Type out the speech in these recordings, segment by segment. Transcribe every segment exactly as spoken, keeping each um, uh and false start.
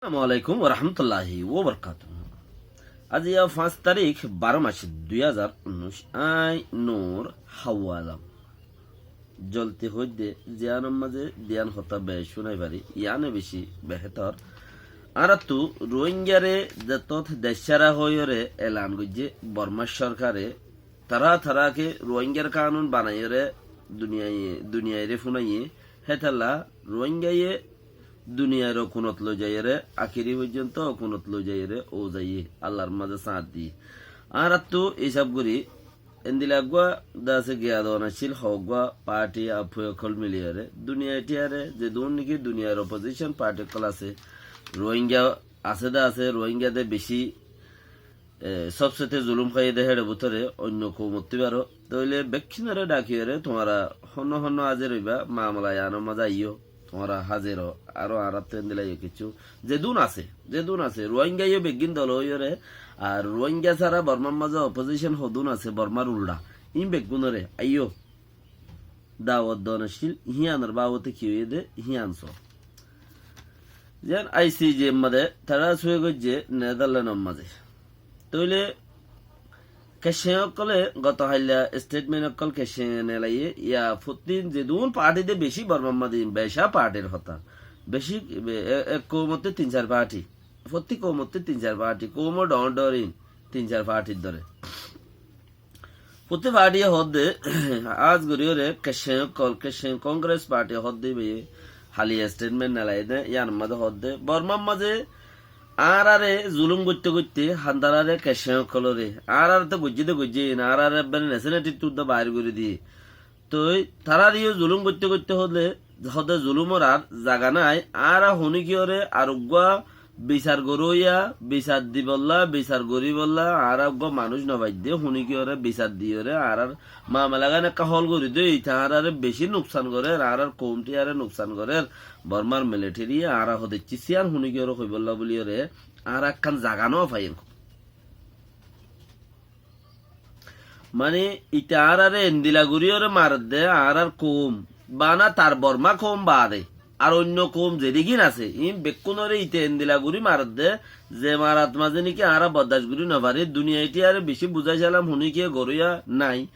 Assalamu alaikum warahmatulláhi wabarakátuhu. Aijja fañs tarík, baró mac, dui házar unnúic. Añí Nur Hawwa Alom. Zoldi hoóidde, ziyánor mazé diyán hotá beéc cúnai fari, yiáne bicí behétor. Añáráttu Ruáinggare zetót decsára hoóiyoré elan goijjé Bormár córkare, tará tará ke Ruáinggar kanun banaiyóre duniyai-, duniyairé fúnaiyé, hétolla Ruáinggaye duniyairó kunot loizaiyóre, akéri foijjonto kunot loizaiyóre óuzaiyé, Allar mazé sáñt diyé. Añáráttu isab gorí, endila eggúa de asé giyadon accíl, hoggúa party afué ókkol miliyóre, duniyai thíyare, zedún niki duniyair opposition party ókkol asé, Ruáingga asé de asé, Ruáingga de bicí e, sobsete zulum háiye de héçe bútore oinno koumottú baró. Tóile bekkúnore dhakiyóre tuáñra honno honno házir óiba, mamela yiánor mazé aiyó, tuáñra házir ó, aró añáráttu endila aiyó kessú. Zedún asé, zedún asé, Ruáingga yó beggín dol óiyoré, ar Ruáingga sára Bormár mazé opposition hodún asé, Bormár uldha, iín beggúnore aiyó. Dawot don accíl, híyanor babote ki óiye de, híyan soó. Ziyán I C J mazé tará suwe goijjé Netherland or mazé. Tóile kecceñ ókkole goto hailla statement ókkol kecceñ e nelaiyé, ya fottí zedún party de bicí Bormár mazé, becá partyr hotá. Bicí, e, e, ek koumottú tin sair party. Fottí koumottú tin sair party. Koumor dhoóñr dhoóñr iín tin sair partyr dóre. Fottí party ye hoódde, hás goríyoré kecceñ ókkol, kecceñ Congress party ye hoódde íbaye háli statement nelaiyé de, yíanor mazé hoódde, Bormár mazé añáráre zulum goitté goitté, handaráre kecceñ ókkolóre, añáráre tó goijjé de goijjé, iín añáráre ebbere nationality ttu dé bair gorí diyé. Toi tarár yó zulum goitté goitté hoóde, hoóde zulumor ar zaga nái, añára honíkiyóre ar uggúa bisar goróiya, bisar dibollá, bisar goríbollá, añára uggúa manúic nofaidde, honíkiyóre bisar diyóre, añárár mamelagan ekká hól gorí dé, ite añáráre bicí nuksan gorér, añárár koumtíyaré nuksan gorér, Bormár military ye añára hodeccí síyan honíkiyóre hoibólla bóliyoré, añára ekkán zaga nofaiyér. Mani, ite añáráre endila goríyoré maredde añárár koum, bana tar Bormá koum baade, ar oinno koum zedígin asé, iín bekkúnoré ite endila gorí maredde, ze marat mazé niki añára boddac gorí nofarí, duniyai thíyaré bicí buzái sailam, honíkiye goróiya nái.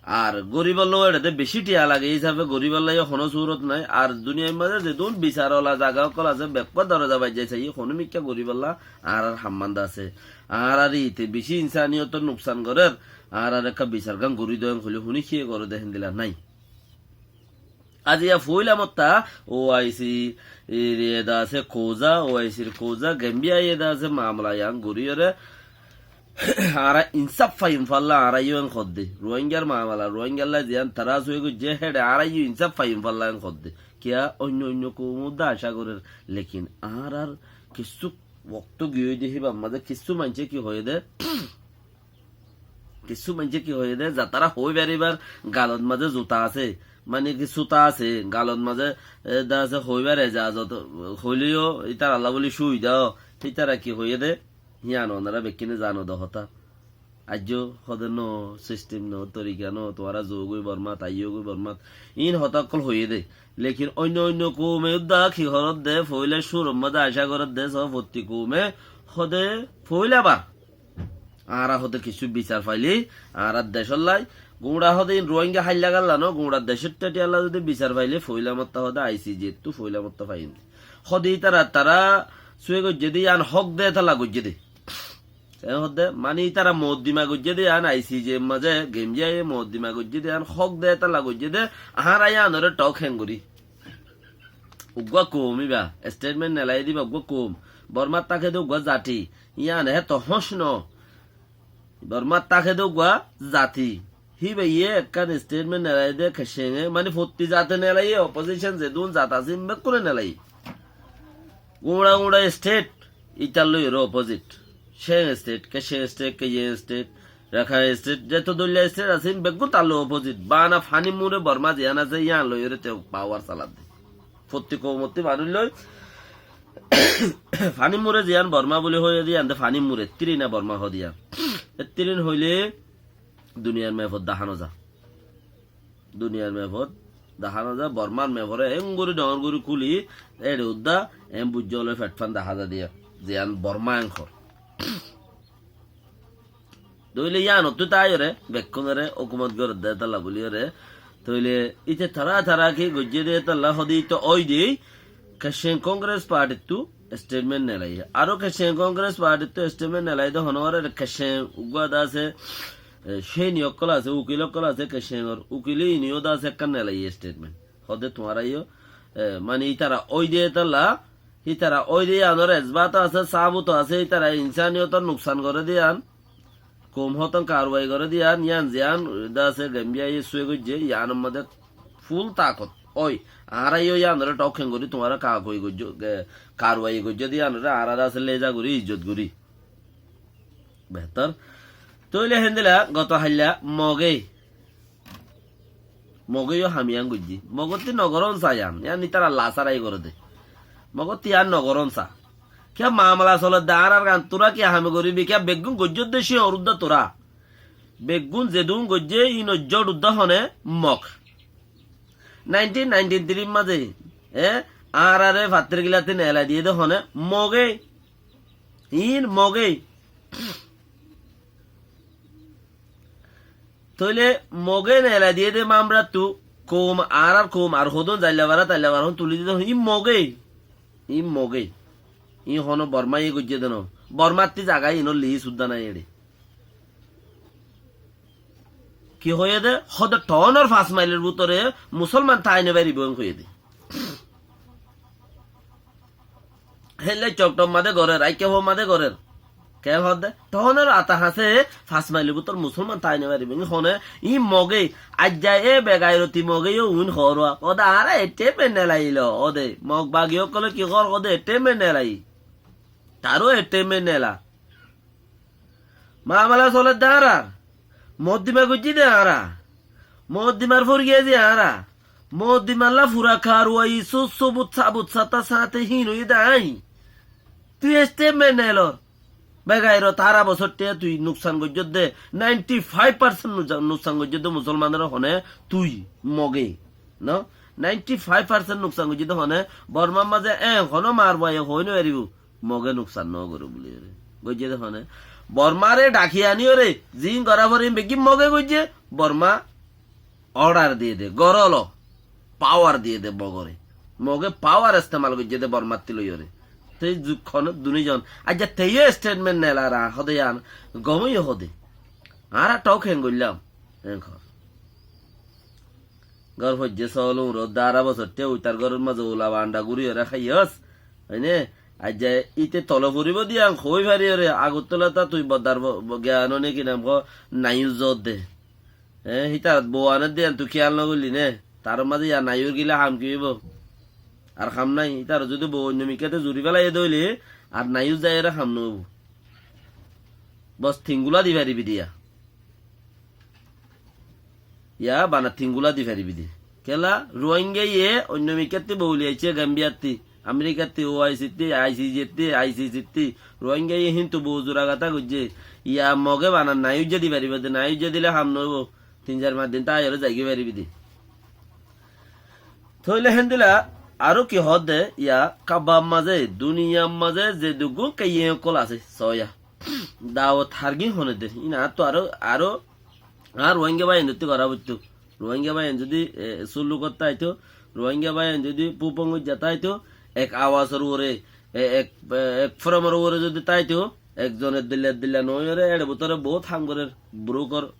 Ar goríbollá ó eçé de bicí thiañ lage, hísafe goríbollá yó honó surot nái. Ar duniyair mazé zedún bisar ola zaga ókkol asé, bekkúa doroza baijjai saiyí, honó mikká goríbollá añárár hammán de asé. Añáráre ite bicí insaniyotor nuksan gorér, añáráre ekká bisar gán gorí doóin hoilé honíkiye goré de héndila nái. Aijja foóila motta O I C r iyé de asé kouza, O I C r kouza, Gambia iyé de asé mamela yián goríyoré, añára insáf faiyum falla, añára yó en hoódde. Ruáinggar mamela, Ruáinggallá ziyán tará suwe goijjé, héçe añára yó insáf faiyum falla en hoódde. Kiyá oinno oinno koum uddá acá gorér, lekin añárár kissú Wokto giyói de híbar mazé kissú maincé ki hoiyé dé, kissú maincé ki hoiyé dé, zatará hoói faribár galot mazé zuta asé, mani ki suta asé, galot mazé, e, de asé hoóibar ezazot, hoilé yó ítarallá bóli cúbida ó, ítara ki hoiyé dé, híyan onorá bekkúne zano de hotá. Aijjó hode no, sistem no, torika no, tuáñra zogói Bormát, aiyógói Bormát. Iín hotá ókkol hoiyé dé. Lekin oinno oinno koume uddá ki horódde, foóila cúror mazé acá goródde, só fottí koume hode foóila bar. Añára hode kissú bisar failé, añárar decóllai, guñça hode iín Ruáinga háilla galla no, guñça decór théthiyalla zudi bisar failé, foóila motta hode I C J ttú foóila motta faiyum dé. Hode ítara, tará sué goijjé dé, yián hók dé, tálla goijjé dé. Te hoódde, mani ítara moddima goijjé dé yián I C J mazé, Gambia ye moddima goijjé dé yián hók dé tálla goijjé dé, añára yiánoré thók héng gorí. Uggúa koum íba, statement nelaiyé dé íba uggúa koum. Bormát táke dé uggúa zati, yián héto hóñc no. Bormát táke dé uggúa zati. Híbaye ekkán statement nelaiyé dé kecceñe, mani fottí zate nelaiyé, opposition zedún zat asé, ín bekkúne nelaiyé. Guñça guñça state, ítar loi ore opposite. Ceng state, Kecceñ state, Keyen state, Rakhain state, zeto dóilla state asé, ín beggún tar loi opposite. Bana fanir mure Borma ziyán asé, yián loi ore te power saladde. Fottí koumottí manúic loi, fanir mure ziyán Borma buli hoiyé de, yián de fanir mure, ettírina Borma hoó de yián. Ettírina hoilé duniyar mepot dahá no za. Duniyar mepot Dahá no za Bormár mefore engorí dhoóñr gorí kúli, éçe uddá, en buijjó óile feṭ fán dahá za diya, ziyán Bormá en hoór. Tóile yíanottú táiyore, bekkúnore hókumot gorédde étalla bóliyoré. Tóile íte tará tará ki goijjé dé étalla hodé íte ói dé, Kachin Congress Party-ttú statement nelaiyé. Aró Kachin Congress Party-ttú statement nelaiyé dé honóre Kachin uggúa dé asé, e, céni ókkol asé, ukil ókkol asé Kacinor, ukile iniyó dé asé ekkán nelaiyé statement. Hodé tuáñra yó, e, mani ítara ói dé étalla, ítara ói dé yíanor esbat asé, sabut asé, ítara insaniyotor nuksan goré dé yían. Koum hóton karwai goré dé yían, yían ziyán dé asé Gambia ye suwe goijjé, yíanor mazé ful takot. Ói, añára yó yíanore thók héng gorí tuáñra ka-, koi goijjó, ge-, karwai goijjó dé yíanore añára dé asé leza gorí, ijjot gorí. Behtor. Tóile héndilla goto hailla Moge. Moge yó ham yían goijjé. Mogottí nogorón sa yían. Yían ítara lasarai goré dé. Mogottí yían nogorón sa. Kiyá mamala soledde añárar gán tura kiyá hame goríbi? Kiyá beggún goijjó dé cíyór uddá tura. Beggún zedún goijjé ín oijjót uddá hone Mog. Nineteen ninety-three mazé, e, añárare fattir gilattí neelai diyé dé hone Moge. Ín Moge. Tóile Moge neelai diyé dé mamrattú koum, añárar koum ar hodún zailla bara tailla bara hon tulí diyé dé hon, ín Moge. Ín Moge. Ín hono Bormá ye goijjé dé no. Bormáttí zaga ínor liis uddá nái éçe. Ki hoiyé dé? Hodé thaunor fañs mailor bútore musolman tái no faribó en hoiyé dé. Hélle Coktom mazé gorér, Aikkafor mazé gorér. Ke hoódde? Tohónor ata hañsé fañs mailor bútor musolman tái no faribó. Ín hone, ín Mogé, aijja e begairoti Mogé yó uin hoór. Óde añára eteme nelaiyíl, óde Mog bagi ókkole ki hoór, óde eteme nelaiyí. Taró eteme nela. Mamala soledde añárar. Moddima goijjí de añára. Moddimar forgiyé de añára. Moddimalla fura karuwai, su-, subut sabut sata sate híin óiye de añí. Tui esteme nelor. Begairot añára bosór tui nuksan goijjós de. Ninety five percent nuksa-, nuksan goijjós de musolmanore hone tui Mogé. No? Ninety five percent nuksan goijjós de hone. Bormar mazé e hono mar báiye hoi no faribó. Mogé nuksan no goré buli ore. Goijjé de hone. Bormare dhaki aniyóre, ziín gorá fore ín beggín Mogé goijjé, Borma order diyé de, goró lo, pawar diyé de Mogore. Mogé pawar estemal goijjé de Bormattí loiyóre. Tei zuk hone duni zon. Aijja teiyó estetment nelar, a, hode yan, gom óiye hode. Añára thok héng goillám, héng hor. Gór foijjé sóol uñrot de añára bosór tté uitar góror mazé ula banda gúri ore háiyos. Óine? Aijja íte tole foribó de yián hoi fari ore, Agortala ta tui boddar bo-, bo-, giyan óne ki nam hoó, naiyúr zodde. Hé, hítarat bou aner de yián tui kiyal no goillí né? Tar mazé yián naiyúr gile ham ki óibo? Ar ham nái, hítarat zodi bou oinno mikkáte zuri félaiye de óile, ar naiyúr zaiyore ham no óibo. Bos tingula di faribí de ya. Ya bana tingula di faribí de. Kela, Ruáingaye oinno mikkátti bou loi aicce, Gambiyattí, Amerikattí, O I C ttí, I C J ttí, I C C ttí. Ruáingaye híntu bou zura gata goijje. Ya Mogé bana naiyújja di faribí de, naiyújja dile ham no óibo. Tin sair fañs din táiyore zaigói faribí de. Tóile héndilla aró ki hoódde, ya kabbar mazé, duniyar mazé ze duggún kaiye ókkol asé, soóya. Dawot hargín hone der. Ín añáttu aró, aró, añár Ruáinga báiyain dótti gorá foittó. Ruáinga báiyain zodi, e, Sullukot táito, Ruáinga báiyain zodi Púpongojja táito, ek awasor uore, e, ek, e, ek foromor uore zodi táito, ekzon eddilla eddilla noóiyore, éçe bútore boóut ham gorér, burúkor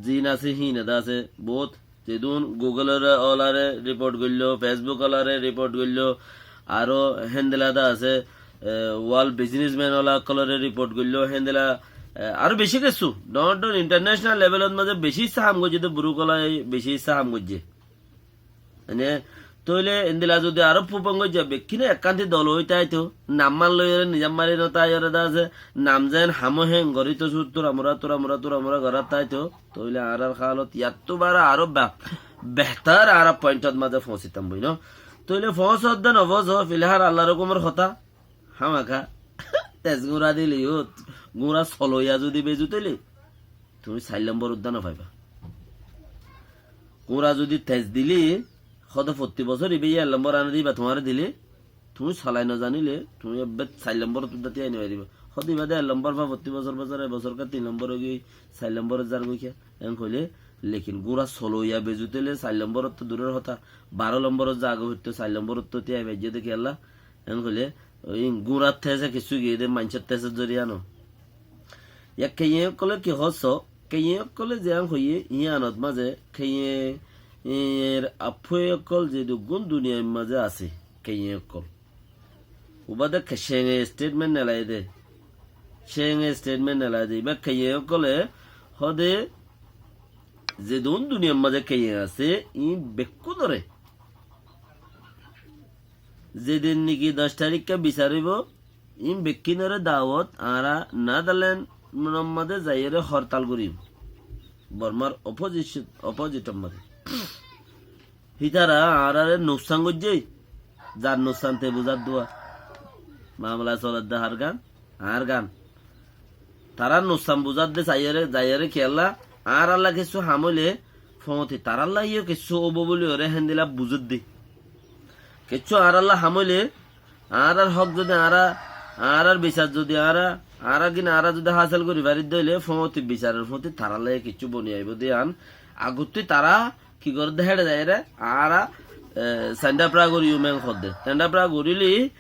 zin asé, híin ede asé, boóut Zedún Google olare report goilló, Facebook olare report goilló, aró héndilla de asé, e, World Businessman ola ókkolore report goilló, héndilla, e, aró beci kessú. Dhoóñr dhoóñr international levelot mazé beci issá ham goijjé de, burúk ola beci issá ham goijjé. Mane, tóile héndilla zodi aró fufong goijjé, bekkúne ekkánti dol ói táito, nam mán loiyóre, nizam mari no táiyore de asé, nam zen hamó héng gorí to sur tura mura, tura mura, tura mura gorát táito. Tóile añárar hálot yattu bara aró be-, behtar añára pointot mazé foóñsitam boi no. Tóile foóñsodde no foóñso, filhal Allar hókumor hotá. Hámaka. Tes gúñra dile yó, gúñra soloiya zodi bezu tóile, tuñí sair lombor uddá no faiba. Gúñra zodi tes dile, Hóde fottí bosór ibá ek lombor aní de ibá tuáñre dilé, tuñí solai no zaníle, tuñí ebbe sair lombor ottu dá tiyai no faribá. Hóde ibá de ek lombor fa fottí bosór bosór, e bosór ká tin lombor ói giyói, sair lombor ot zargói kiya. En hoilé, lekin gura soloiya bezutéle sair lombor ottu duror hotá, baró lombor ot zagói hoitto, sair lombor ottu tiyai faijjé de kiyólla. En hoilé, oi gurar tese kessú giyé de, maincór tese zoriya no. Ya keiye ókkole ki hoósso? Keiye ókkole ziyán hoiyé, yíanot mazé keiye, er affói ókkol zeduggún duniyair mazé asé, keiye ókkol. Ubá de ke-, cenge statement nelai de. Cenge statement nelai de. Ibá keiye ókkole hóde zedún duniyair mazé keiye asé, iín bekkúnore. Zedin niki doc taríkka bisar óibo, iín bekkúnore dawot, añára Netherland mazé zaiyóre hortal gorim. Bormar opposition, opposite mazé. Hítara añárare nuksan goijjé, zar nuksan te buzar dua. Mamela soler de har gán, añár gán. Tará nuksan buzar de saiyóre, zaiyóre kiyólla, añáralla kessú ham óile, foñti tarálla yó kessú óibo buli óre héndilla buzar de. Kessú añáralla ham óile, añárar hók zodi añára, añárar bisar zodi añára, añára gin añára zodi hásil gorí farir de óile, foñti bisaror foñti tarálla yó kessú boni aibó de yían. Agottú tará ki gorédde héçe zaiyóre, añára, e, sendapra goríyum en hoódde. Sendapra goríli,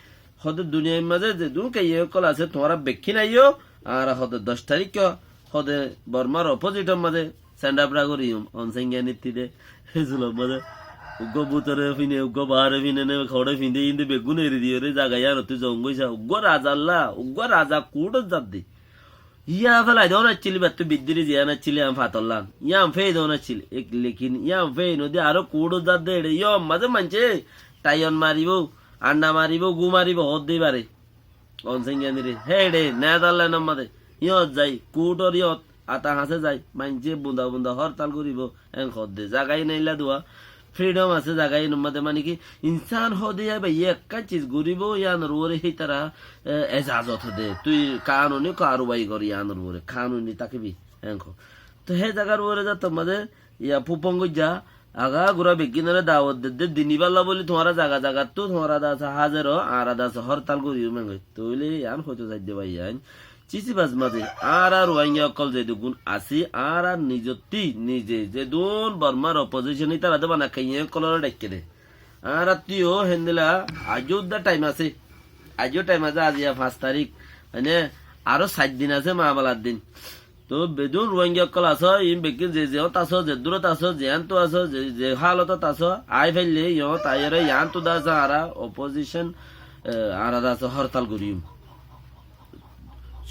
hóde duniyair mazé zedún keiye ókkol asé, tuáñra bekkín aiyó, añára hóde doc taríkka, hóde Bormar opposite mazé sendapra goríyum, Onsengianittí de, hé zulor mazé. Uggúa bútore fine, uggúa baáre fine, ne hoçé finde, inde beggún eri diyóre, zaga yíanottú zongói sa, uggúa razalla, uggúa raza kuçot zadde. Yían félai dóna accíl, íbattú biddíri ziyán accíl, yían fatollan. Yían féi dóna accíl. Ek, lekin yían féi nodi aró kuçot zadde eçe. Yían mazé maincé taiyon maribó, anda maribó, gú maribó, hoódde ibáre. Onsengianire. Héçe, Netherland mazé. Yían zai, kuçor yían, ata hañsé zai. Maincé bunda bunda hortal goríbo. En hoódde, zaga iín ailla dua, freedom asé zaga iínor mazé, mane ki, insán hoóde yá bái ekkán ciz goríbo, yíanor uore hítara, e, ezazot de, tui kanuni karuwai gor yíanor uore, kanuni tákibi, en hoó. Toi hé zagar uore za tuáñra de, yá pupong goijjá, agagura beggúnore dawot dedde, dinibálla buli tuáñra zaga zagattú, tuáñra de asé házer ó, añára de asé hortal goríyum en hoó. Tóile yían hoito saidde bái yían. Cícibas mazé, añára Ruáingga ókkol zeduggún así, añára nizottí, nize, zedún Bormar opposition ítara de bana keiye ókkolore dhaikké de. Añárattú yó héndilla aijjó udda thaim asé. Aijjó thaim asé, aijja fañs tarík. Mane, aró sair din asé, mabalar din. Tóu bedún Ruáingga ókkol asó, iín bekkín ze zeçót asó, ze durot asó, ze yántu asó, ze, ze hálotot asó, aái faille, yót aiyóre yántu de asó, añára opposition, e, añára de asó hortal goríyum.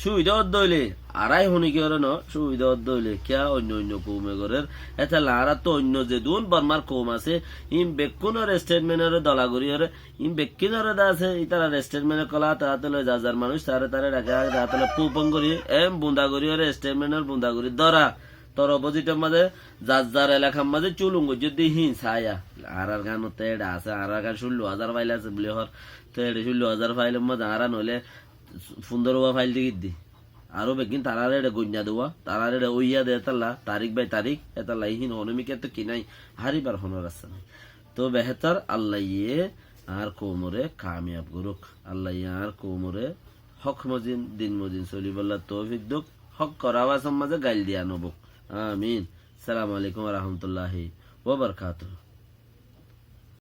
Cúbida ódde óile, añára honi kiyóre no, cúbida ódde óile, kiyá oinno oinno koume gorér, hétolla añárattú oinno zedún Bormar koum asé, iín bekkúnor statement ore dola goríyore, iín bekkúnore de asé, ítarar statement ókkol áte áte loi, zar zar manúic tare tare dhake, áte áte loi pupong gorí, em bunda goríyore, statement or bunda gorí dóra, tor opposite or mazé, zar zar elakar mazé cúlum goijjé de híin saáiya, añárar gán ottú eçe asé, añárar gán cúllo házar fail asé buli hoór, toi eçe cúllo házar fail or mazé añára noóile fundóro wá fail di giddi. Aró beggín taráre eçe goinna de wá, taráre eçe óiya de hétolla, tarík bai tarík, hétolla híin honó mikká to ki nái, háribar honó rasta nái. Tóu behétor Allaye añár koumore kamiyab gorók, Allaye añár koumore hók mozin, din mozin solibálla toufik douk, hók or awasor mazé gail diya no bouk. Amin. Assalamu alaikum wa rahmatullahi wa barakatuhu.